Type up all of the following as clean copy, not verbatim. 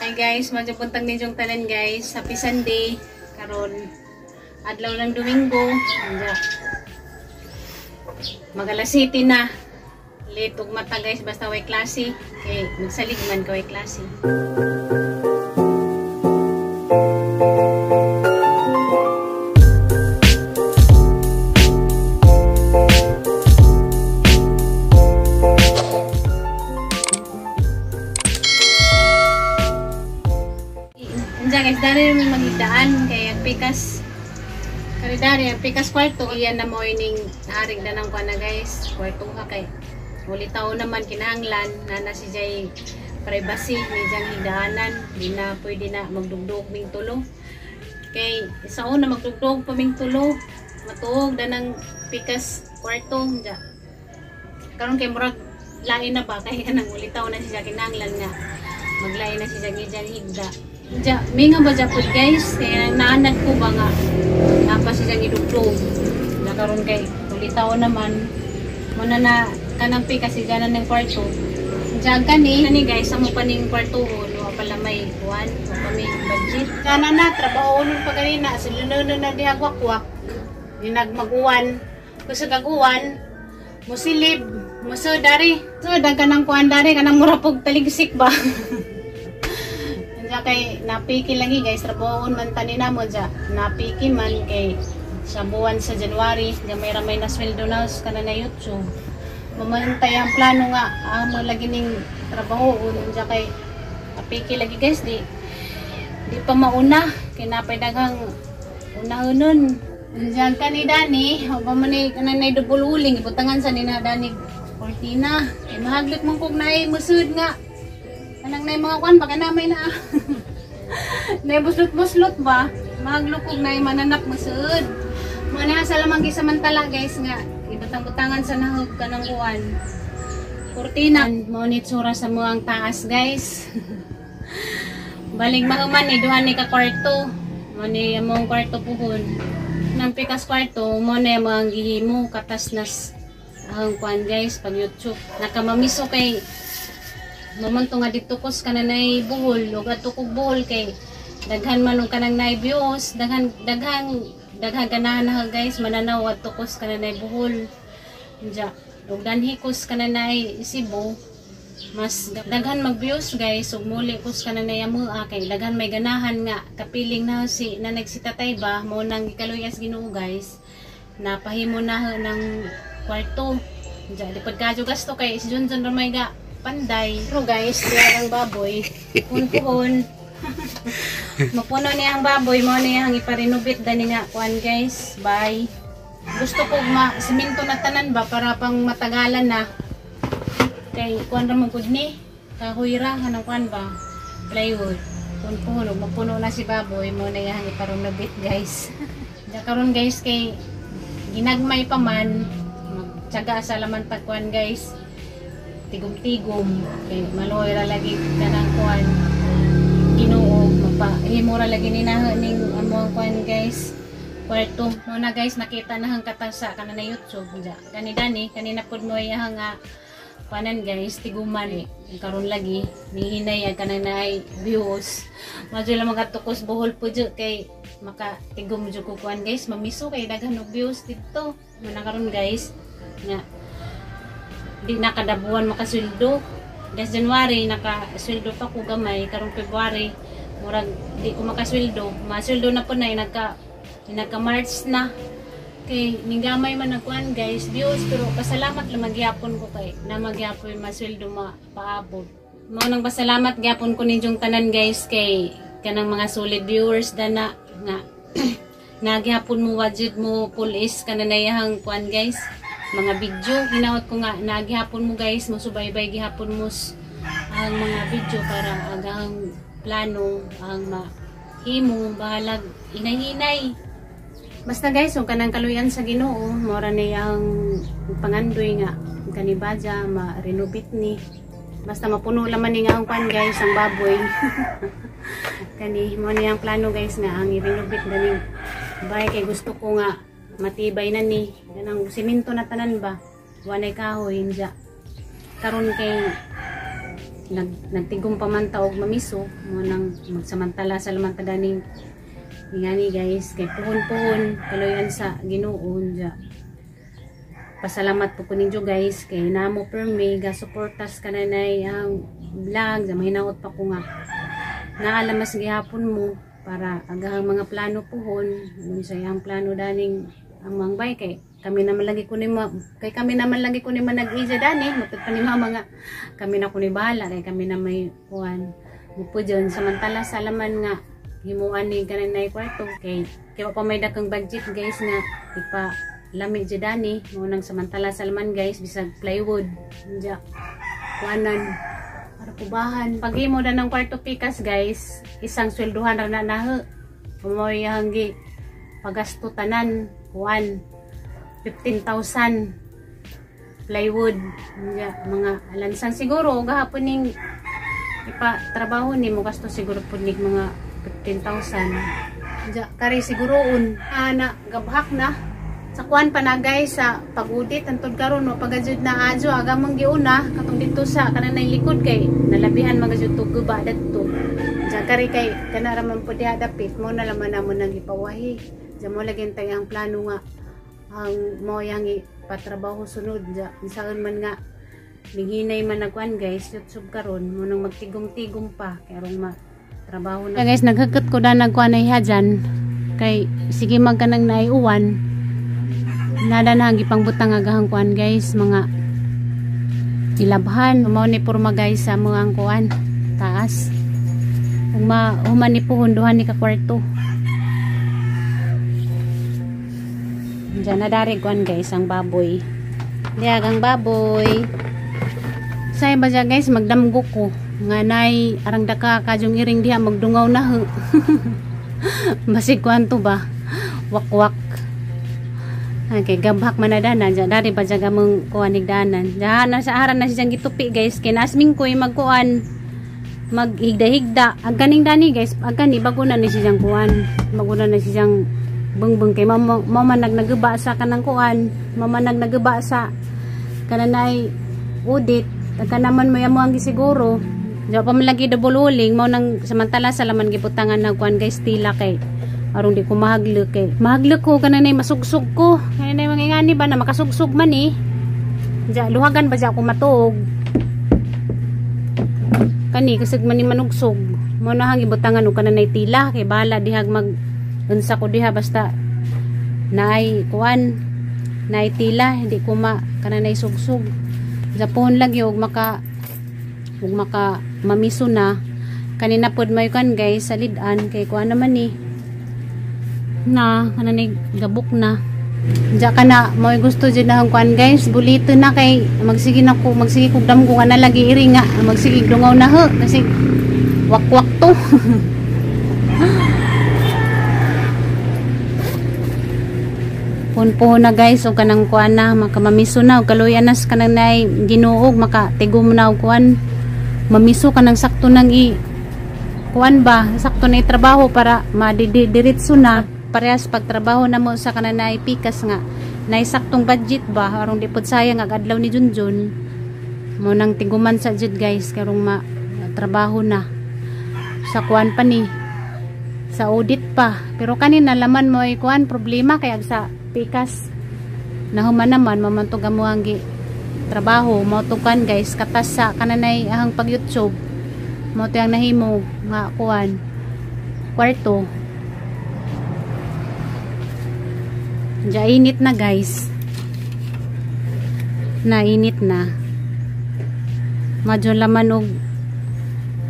Hi guys, medyo buntag ninyong tanan guys. Happy Sunday. Karon adlaw ng Domingo. Anja. Mag-alas 7 na. Late og mata guys, basta way klase. Kay magsalig man ka way klase. Anja guys, dari naman magigdaan kay ang pikas karidari ang pikas kwarto iyan na mo ining haring danang kuan na guys, kwarto ka kay uli taon naman kinahanglan na na si Jay privacy ni jang higdaanan, di na pwede na magdugdog ming tulo kay sa una magdugdog pa ming tulo matuog danang pikas kwarto. Anja karon kay murag lain na ba kay kanang uli taon na si Jay kinahanglan nga maglain na si Jay jang higda. Ja, minga ba japod guys, kaya naanad ko ba nga napa siya idugtog. Nakaroon kay ulitaw naman muna na kanang kasi dyan na ng kwarto. Diyan kani, kani guys, amo pa ning kwarto no pala may kuan, wa pa may budget. Kana na trabaho nun pa kanina, silunod na diha wakwak. Ninagmaguan, kusog aguan, musilib, muso dari. So daghan kanang kuan dari kanang mura pog taligsik ba. Kay napiki lagi guys, trabahoon man tani namo dya napiki man kay sa buwan sa January gamay ra may na sweldo na kana na YouTube. Mamantay ang plano nga amo lagi ning trabahoon dya kay napiki lagi guys, di pa mauna kay napay daghang unahonon. Diyan kani dani o ba man ni kanang nay double uling ibutangan sa nina dani cortina kay mahaglot man kog naay musud nga kanang nay mga kwan baka namay na nay buslot-buslot ba maglukog na mananap musud mo na sa lamang gisamantala guys nga ibutang-butangan sa nahog kanang kuan kurtina mo ni tsura sa muang taas guys. Balig mahuman ni duha ni ka kwarto mo ni among kwarto puhon nang pikas kwarto mo na among gihimo katas nas ang kuan guys pag YouTube nakamamiso kay mamanto nga dito kos kananay buhol ug adto kog buhol kay daghan man og kanang nay views, daghan daghan daghan ganahan na guys mananaw adto kos kananay buhol. Unja ug danhi kos kananay Cebu mas daghan mag views guys ug muli kos kananay amoa kay daghan may ganahan nga kapiling na si na nagsitatay ba mo nang gikaluy-as Ginoo guys napahimo na ng kwarto. Unja di pud kadyo gasto kay si Junjun ra may ga panday. Pero guys, diya ang baboy. Punpuhon. Mapuno niya ang baboy. Mo niya ang iparinubit. Dani nga kuan guys. Bye. Gusto ko ma-simento na tanan ba para pang matagalan na. Kay kuan ra man gud ni. Kahoy ra kanang kuan ba? Plywood. Punpuhon. Mapuno na si baboy. Mo niya ang iparinubit guys. Diya karon guys kay ginagmay pa man. Magtiyaga sa laman pagkuan guys. Tigom-tigom kay maloy ra lagi kanang kuan Ginoo mapahimo ra lagi ni na ning among kuan guys kwarto mo na guys. Nakita na hang katasa kana na YouTube dya kani dani kanina pud mo iya nga kuanan guys tiguman karon lagi nihinay ang kanang naay views madyo lang magatukos buhol pud jud kay maka tigom jud ko kuan guys mamiso kay daghan og views didto mo na karon guys nga di nakadabuan makasweldo. Des January nakasweldo pa ko gamay, karong February murag di ko makasweldo. Masweldo na po na nagka March na. Kay ninggamay man ang kuan guys views pero pasalamat lang magyapon ko kay na magyapon masweldo mapaabot. Mao nang pasalamat gyapon ko ninyong tanan guys kay kanang mga solid viewers dana nga nagyapon mo wajid mo pulis kananayahang kuan guys mga video. Hinaot ko nga naghihapon mo guys, mosubaybay gihapon mo ang mga video para agang plano ang mahimo bahalag hinay-hinay. Basta guys, kung kanang kaluyan sa Ginoo, mora ni ang pangandoy nga kanibadya ma-renovate ni. Basta mapuno laman ni nga ang pan guys, ang baboy. Kani mo ni ang plano guys nga ang i-renovate dani. Bay kay gusto ko nga matibay na ni kanang simento na tanan ba wanay kahoy inja karon kay Nagtigom pa man ta og mamiso mo nang magsamantala sa laman ta daning ingani guys kay puhon-puhon kaluyan sa Ginoo ja. Pasalamat po ko ninyo guys kay namo permi ga suportas kananay ang vlog. Mahinaot pa ko nga naalamas gihapon mo para agahang mga plano puhon unsa ang plano daning ang mangbay kay kami naman lagi ko ni kay kami naman lagi ko ni manag-ija dani matud pa ni mama nga kami na ko ni bahala kay kami na may kuan mupo dyan samantala sa laman nga himuan ni kananay kwarto kay kay wa pa may dakang budget guys nga ipa lami jud dani mo nang samantala sa laman guys bisag plywood ja kuanan para kubahan paghimo na ng kwarto pikas guys isang swelduhan ra na naho umoy hanggi pagasto tanan kuan 15,000 plywood ja mga alansan siguro gahapon ning ipa trabaho ni mo gasto siguro pud nig mga 15,000 ja kari siguroon ana gabhak na sa kuan pa na guys sa pag-udit antud karon no pagajud na adyo aga mong giuna katong didto sa kanang likod kay nalabihan magajud tug guba dadto ja kari kay kana ra man pud diha dapit mo na laman namo nang ipawahi ja mo lagi tay ang plano nga ang mo yang ipatrabaho sunod ja insaon man nga minghinay man nagkuan guys YouTube karon mo nang magtigom-tigom pa kay arong ma trabaho na guys. Naghagkat ko da nagkuan ay hajan kay sige magkanang naiuwan nada na ang ipangbutang agahang kuan guys mga ilabhan mao ni porma guys sa mga kuan taas ug ma human ni puhon duha ni ka kwarto diyan na dari kuan guys ang baboy diag ang baboy say ba dyan guys magdamgo ko nga nay arang daka kadyong iring diha magdungaw na ho. Basig kuan to ba wakwak. Okay, gabhak man na dana dyan. Dari pa dyan gamong kuan higdanan. Diyan na sa aran na siyang gitupi guys. Kinasming ko yung magkuan maghigda-higda. Ang kaning dani guys, ang kani bago na ni siyang kuan. Bago na ni siyang bungbung kay mama nagnaguba sa kanang kuan. Mama nagnaguba sa kananay udit. Tagka naman mo yamo ang gisiguro. Diyan pa man lagi double uling mao nang samantala sa laman gibutangan na kuan guys tila kay arong di ko mahaglok eh. Mahaglok ko kananay masugsug ko. Kananay mga ingani ba na makasugsug man eh. Diya, luhagan ba diya ako matuog. Kani kasig man ni manugsog. Mo na hang ibutangan og kananay tila kay bahala dihag mag unsa ko diha basta naay kuan naay tila hindi ko ma kananay sugsug. Japon lagi og maka mamiso na. Kanina pod may kan guys sa lidan kay kuan naman eh. Na kananay gabok na diya ka na mo gusto jud na kuan guys bulito na kay magsige na ko magsige kog damgo nga na lagi iri nga magsige dungaw na ho kasi wakwak to. Punpuho na guys og kanang kuan na makamamiso na og kaluyan na sa kanang nay Ginoo makatigom na og kuan mamiso kanang sakto nang i kuan ba sakto na itrabaho para madidiretso na parehas pagtrabaho na mo sa kananay pikas nga naisaktong budget ba arong di pod sayang ag adlaw ni Junjun mo nang tiguman sa jud guys karong ma trabaho na sa kuan pa ni sa audit pa pero kanina laman mo ay kuan problema kay ag sa pikas nahuman naman mamantog amo ang gi trabaho mo tukan guys katas sa kananay ahang pag YouTube mo to ang nahimo nga kuan kwarto. Diya init na guys. Nainit na. Madyo laman og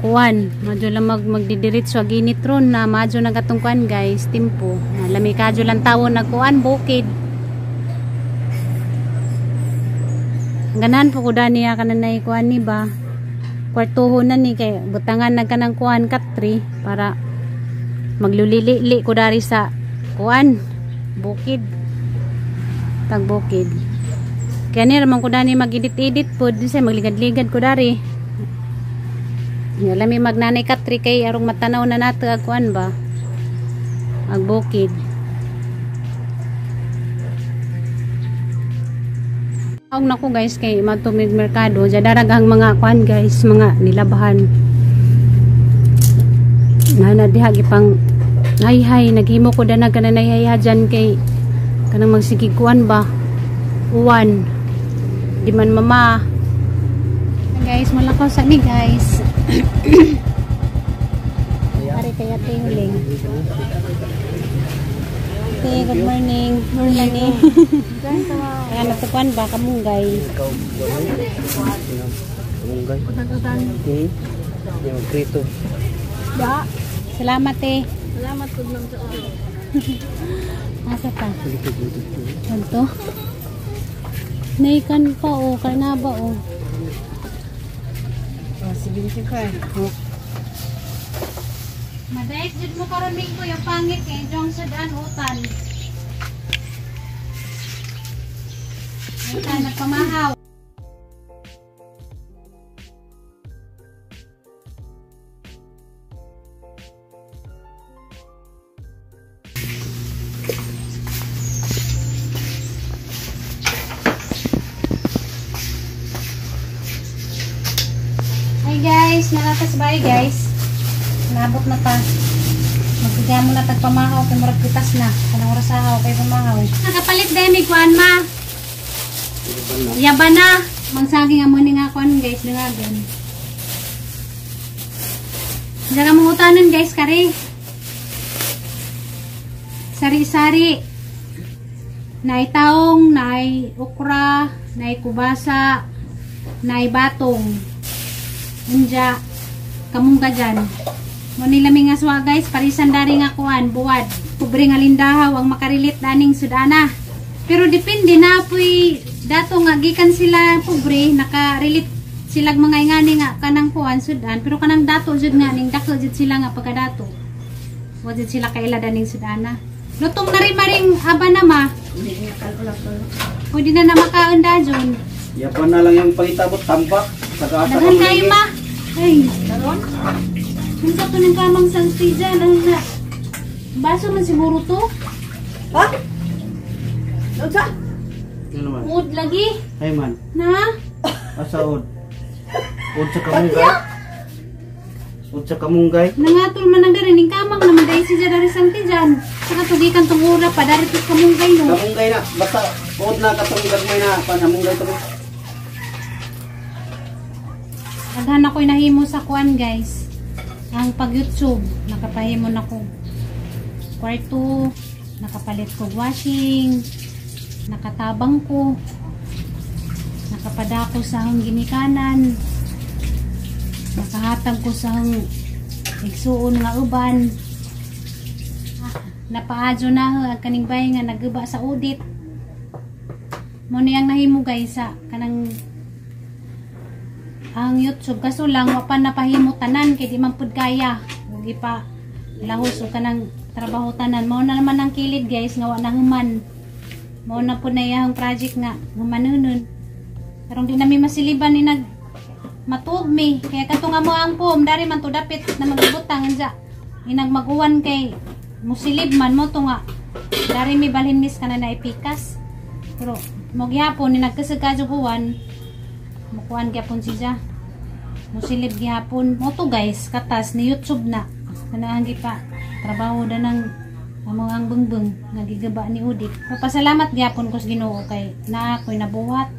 kuan, madyo lamag magdidiretso ag init ron na madyo nagatong kuan guys, timpo. Lami kadyo lang tawo nagkuan bukid. Ganahan po ko dani kananay kuan ni ba. Kwartuhon na ni kay butangan na kanang kuan katri para maglulili ko dari sa kuan bukid. Tag bukid. Kaya ni ramang ko dani mag-edit-edit pod say magligad-ligad ko dari. Lami magnanay katri kay arong matanaw na nato ag kuan ba ag bukid. Ang nako guys kay matumig merkado, jadarag ang mga kuan guys, mga nilabahan. Na diha gipang hay naghimo ko danag kana nayhayha dyan kay kanang magsigig kuan ba. Uwan. Di man mama. Guys, malakaw sa ni guys. Ari kaya tingling. Hey, good morning. Morning. Ayan, natukuan ba? Kamunggay. Kamunggay. Okay. Yung krito. Salamat eh. Salamat po ma'am sa oras. Asa pa? Ganito? Naikan pa o. Karnaba o. Oh, 75. Madaig jud mo karon mingko yung pangit kay jong sudan utan. Utan nagpamahaw. Hi guys, nalatas bye guys. Nabot na ta. Magkagamo na tagpamahaw kay murag pitas na. Kanang oras ahaw kay pamahaw. Nakapalit dahil may kuan ma. Yaban na. Magsagi nga mo ni nga kuan guys dungagon. Diyan ka mangutanan guys kari. Sari-sari. Naay taong, naay okra, naay kubasa, naay batong. Unja, kamungga dyan. Muni lami nga suwa guys, parisan dari nga kuan, buwad. Pobre nga lindahaw ang makarilit aning sudana. Pero depende na puy dato nga gikan sila pobre, nakarelate silag mga ingani nga kanang kuan sudan, pero kanang dato jud nga ning dako jud sila nga pagkadato. Wa jud sila kaila daning sudana. Lutong na rin maring aba na ma. Pwede na na makaon dajon. Yapan na lang yung pangitabot tambak. Saka Daghan kayo ma. Ay, karon. Unsa to ning kamang saltija nang na baso man siguro to? Ha? Unsa? Ano man? Ud lagi. Ay man. Na? Asa ud? Ud sa kamunggay. Ud sa kamunggay. Nangatol man ang diri ning kamang naman dai si dari saltijan. Saka tugikan tong ura pa dari tos kamunggay no. Kamunggay na basta ud na katong gagmay na panamunggay to. Daghan ako'y nahimo sa kuan guys. Ang pag-YouTube, nakapahimo na ko kwarto, nakapalit ko washing, nakatabang ko, nakapadako sa akong ginikanan, nakahatag ko sa akong igsuon nga uban, napaadyo na ang kaning bay nga naguba sa audit. Mo niyang nahimo guys sa kanang ang YouTube, kaso lang wa pa napahimo tanan kay di man pud kaya ug ipa lahos og kanang trabaho tanan. Mao na naman ang kilid guys nga wa na human, mao na pud na iyang project nga humanunon karon di nami masiliban ni nag matuog mi kaya kato nga mo ang pom dari man to dapit na magbutang unsa inag maguwan kay musilib man mo to nga dari mi balhin mis kana na ipikas pero mo gihapon ni nagkasag uwan mukuan gyapon siya musilib gihapon mo to guys katas ni YouTube na kanang gipa trabaho da nang amo ang bungbung nga gigaba ni Udit. Papasalamat gyapon ko sa Ginoo kay naa ko'y nabuhat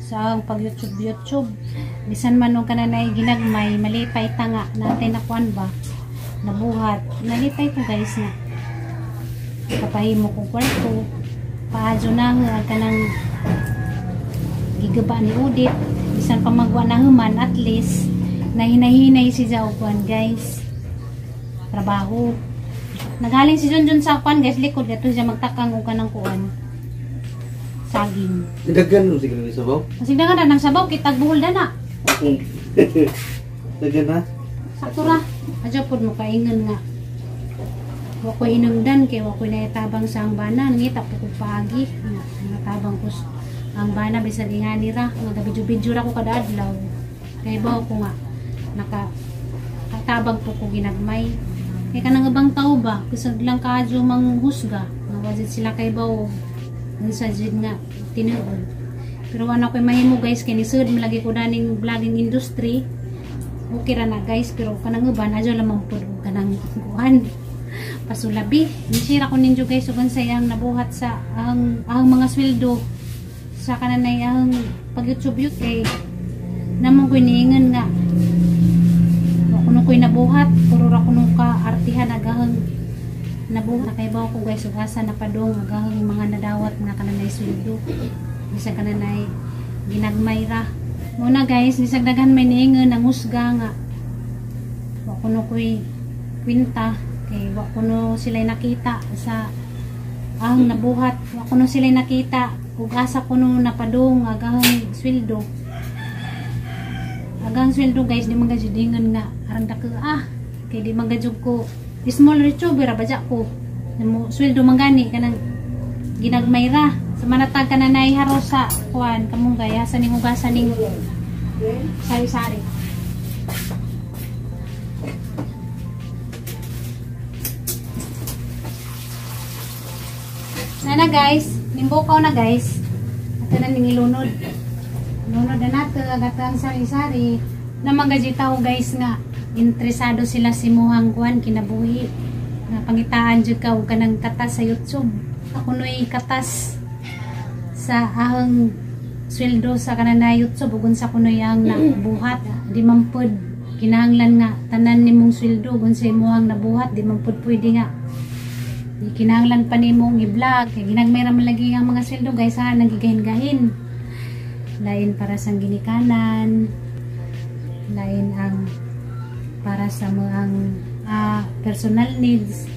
sa ang pag YouTube YouTube bisan man og kananay ginagmay malipay ta nga natay nakuan ba nabuhat nalipay ko guys na kapahimo kong kwarto paadyo na ang kanang gigaba ni Udit bisan pa magwa na human at least nahinahinay si Jao kuan guys trabaho. Nagaling si Junjun sa kuan guys likod gato siya magtakang og kanang kuan saging. Daghan no siguro sabaw. Kasi daghan na ng sabaw kitag buhol da na. Daghan na. Sakto ra. Adyo pud mo kaingon nga wa koy hinungdan kay wa koy naitabang sa ang bana ngita po kog paagi nga natabang ko ang bana bisan ingani ra nga bidyo-bidyo ra ko kada adlaw kay bawo ko nga naka katabang po ko ginagmay kay kanang ubang tawo ba kusog lang kaadyo manghusga nga wa jud sila kay bawo unsa jud nga tinuod. Pero wala ko'y mahimo guys kay nisud man lagi ko daning vlogging industry. Okay ra na guys, pero kanang uban adyo lamang pud og kanang kuan pasulabi. Nisira ko ninyo guys ug unsay ang nabuhat sa ang mga sweldo sa kananay ang pag YouTube kay namong ko'y niingon nga wa kuno ko'y nabuhat, puro ra kuno ka artihan agahang nabuhat. Nakaibaw ko guys ug asa napadong agahang mga nadawat nga kananay sweldo bisag kananay ginagmay ra. Muna guys, bisag daghan may niingon ang husga nga wa kuno ko'y kwinta kay wa kuno sila'y nakita sa ang nabuhat, wa kuno sila'y nakita ug asa kuno napadong agahang sweldo. Agang sweldo guys, di man gajud ingon nga arang dako kay di man gajud ko small YouTuber ra badya ko. Namo sweldo man gani kanang ginagmay ra. Sa manatag kananay haros sa kuan kamunggay asa ning hugasan ning sari-sari. Nana guys, nimbukaw na guys. Ato na ning ilunod. Lunod na nato agatang sari-sari. Namang gajitaw guys nga interesado sila si muhang kuan kinabuhi. Nga pangitaan jud ka og kanang katas sa YouTube. Ako noy katas sa ahang sweldo sa kanang YouTube ug unsa kunoy ang nabuhat. Di man pud kinahanglan nga tanan nimong sweldo ug unsa imong nabuhat, di man pud pwede nga di kinahanglan pa nimong i-vlog. Kay ginagmay ra man lagi ang mga sweldo guys ha, nagigahin-gahin. Lain para sa ginikanan, lain ang para sa mga personal needs,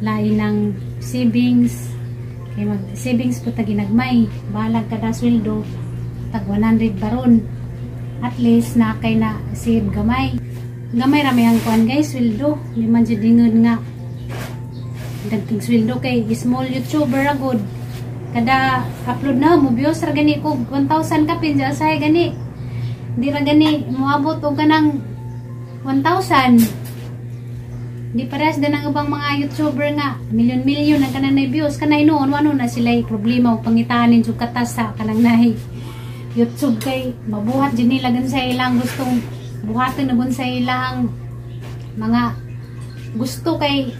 lain ang savings. Kay mag savings po ta ginagmay, balag kada sweldo tag 100 baron, at least na kay na save gamay. Gamay ra may ang kuan guys sweldo, di man jud ingon nga dagkag sweldo kay small YouTuber ra gud. Kada upload na mo views ra gani ko 1,000 kapin sa asahay gani. Di ra gani moabot og kanang 1,000. Di parehas din ang ubang mga YouTuber nga milyon-milyon ang kanang na views kanay noon wano na sila problema og pangitanin jud katas sa kanang nahi YouTube kay mabuhat jud nila gan sa ilang gustong buhaton ug sa ilang mga gusto kay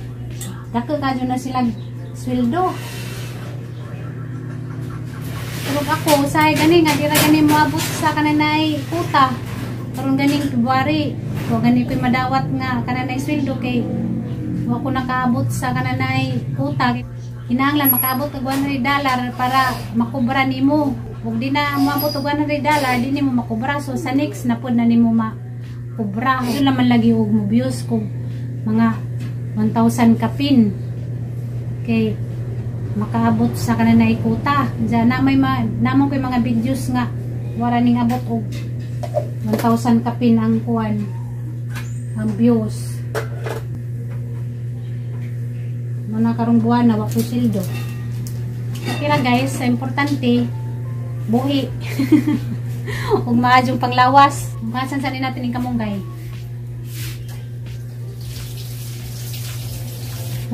dako ka jud na sila sweldo. Pero ako usahay gani nga dira gani moabot sa kananay kuta karon ganing February wa gani koy madawat nga kananay sweldo kay wa ko nakaabot sa kananay kuta. Kinahanglan makaabot og $100 para makubra nimo. Ug di na moabot og $100 di nimo makubra, so sa next na pud na nimo makubra. Yun naman lagi og mo views kog mga 1,000 kapin kay makaabot sa kananay kuta. Diyan na may namon koy mga videos nga wala ning abot og 1,000 kapin ang kuan ang views. Muna karong buwan na wa ko sweldo. Okay ra guys, sa importante buhi. Ug maadyong panglawas. Hugasan sa natin ning kamunggay.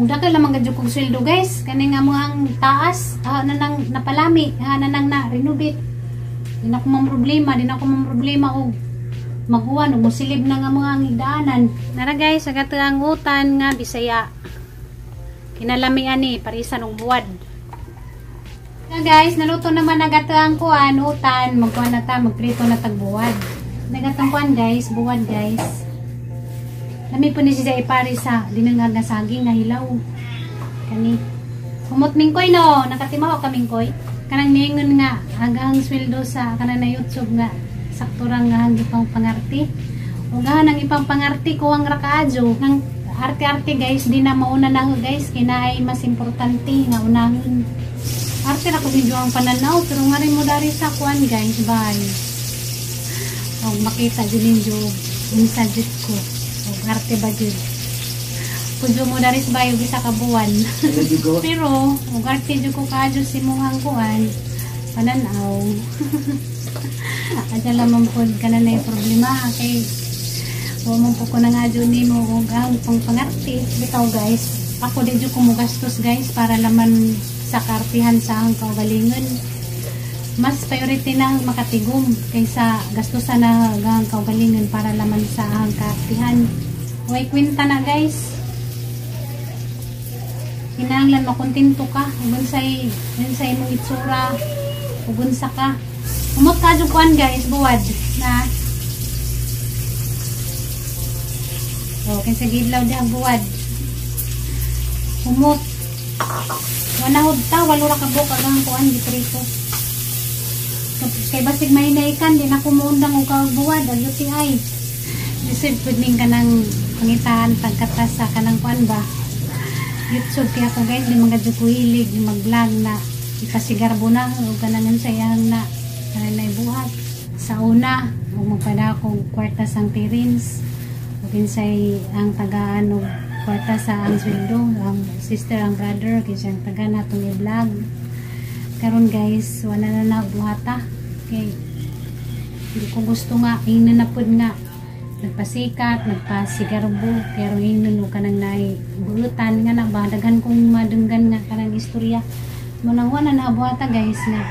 Ug dakol lamang gadyo kog sweldo guys, kani nga mga ang taas na nang napalami, na nang na renovate. Di na ko problema, di na ko problema og maguwan og mosilib na nga mga ang higdaanan. Nara guys, sa ang utan nga Bisaya. Kinalami ani parisan og buwad. Na guys, naluto naman agad ang kuan utan, magkuan na ta, magprito na tag buwad. Nagatang kuan guys, buwad guys. Lami po ni siya ipari sa dinangag nga saging nga hilaw. Kani. Humot mingkoy no, nakatimaho ka mingkoy. Kanang niingon nga hanggang sweldo sa kanan na YouTube nga sakto ra nga ang ipang pangarti. Ug ang ipang pangarti ko ang rakaadyo. Nang arte-arte guys, di na mauna na guys, kinaay mas importante nga unahon. Arte ra ko medyo ang pananaw pero nga rin mo dari sa kuan guys, bye. Og makita jud ninyo unsa jud ko. Og arte ba jud. Pudyo mo dari sa bayo bisa ka buwan. Pero og arte jud ko kaadyo si muhang kuan pananaw. Adya lamang pod kana na problema kay wa man po ko nangadyo nimo og ang pangpangarte. Bitaw guys, ako di jud ko mogastos guys para laman sa kartihan sa ang kaugalingon. Mas priority na ang makatigom kaysa gastusan na ang kaugalingon para laman sa ang kaartihan. Way kwenta na guys. Kinahanglan makontento ka ug unsay unsay imong itsura ug unsa ka. Umot ka jud kuan guys, buwad na. Oh, kinsa gidlaw diha buwad. Umot. Wanahod ta, walo ra ka buok ang kuan giprito. Kay basig mahinaykan, di na kumuundang og buwad, ang UTI. Lisod pud ning kanang pangitaan pagkatas sa kanang kuan ba. YouTube kaya ako guys, di mga jud ko hilig mag-vlog na ipasigarbo na o kanang sayang na kanang naibuhat. Sa una, ug magpada akong kwarta sang parents, ug kinsay ang tagaan og kwarta sa ang sweldo, ang sister, ang brother, kinsay ang taga natong i-vlog. Karon guys, wala na nabuhata. Okay. Hindi ko gusto nga, ingnan na pud nga nagpasikat, nagpasigarbo, pero ingnan ka nang naibuutan nga na ba, daghan kong madunggan nga kanang istorya. Munang wala na nabuhata guys nga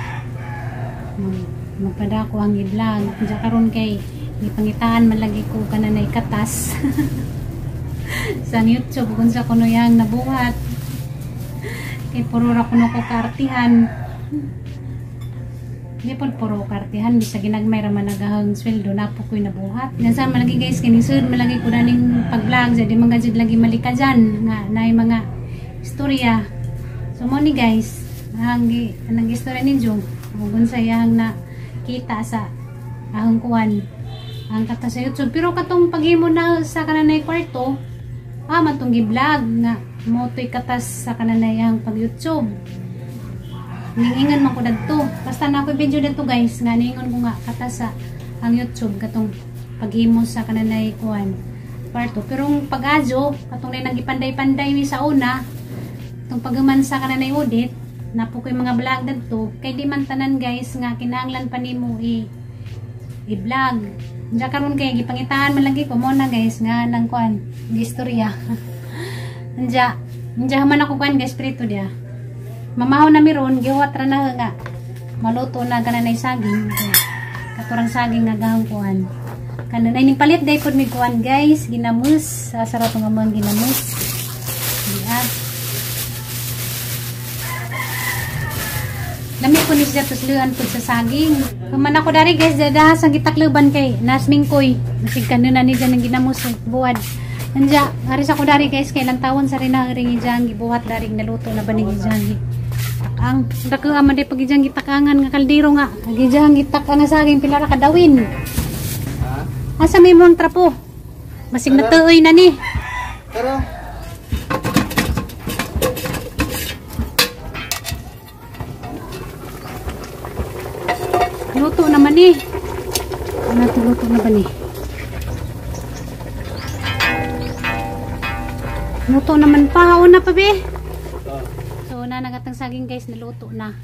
magpadako ang i-vlog. Diya karon kay gipangitaan man lagi ko kanang katas sa YouTube kung sa kuno yang nabuhat. Kay puro ra kuno ko kaartihan. Di po puro kartihan, bisag ginagmay ra man nagahang sweldo na po ko'y nabuhat. Nga sa malagi guys, kining sud malagi ko naning pag-vlog, di man gajud lagi malika dyan, nga naay mga istorya. So mo ni guys, ang anang istorya ninyo, ug unsa yang na kita sa ahong kuan ang kata sa YouTube. Pero katong paghimo na sa kananay kwarto, man tong gi-vlog nga mo to'y katas sa kananay ang pag-YouTube. Ningingan man ko dadto. Basta na ako video dadto guys, nga ningon ko nga katas sa ang YouTube katong paghimo sa kananay kuan kwarto. Pero ang pag-adyo katong nay nagipanday-panday mi sa una, tong paghuman sa kananay audit, napo ko'y mga vlog dadto. Kay di man tanan guys nga kinahanglan pa nimo i-vlog. Diya karon kay gipangitaan man lagi ko mo na guys nga nang kuan istorya. Anja, anja man ako kuan guys prito dia. Mamaho na miron, gihuwat ra na nga maluto na kananay saging. Katurang saging nga gahang kuan. Kananay ning palit day pud mi kuan guys, ginamos, sa sarap nga mga ginamos. Diya. Lami ko ni siya tusluan pud sa saging. Human ako dari guys, dadaha sa gitakluban kay nasmingkoy. Masig kanuna ni dyan ang ginamos buwad. Anja, ari sa ko dari guys, kay lantawon sa rin ang ringi dyan, gibuhat dari naluto na ba ni dyan. Takang, dako man di pag dyan gitakangan nga kaldero nga. Gijang gitakang nga saging pila ra kadawin. Asa may mong trapo? Masig natuoy na ni. Tara. Luto naman eh. Ano luto na ba ni? Luto naman pa. Haon na pa be. So na nagatang saging guys, naluto na.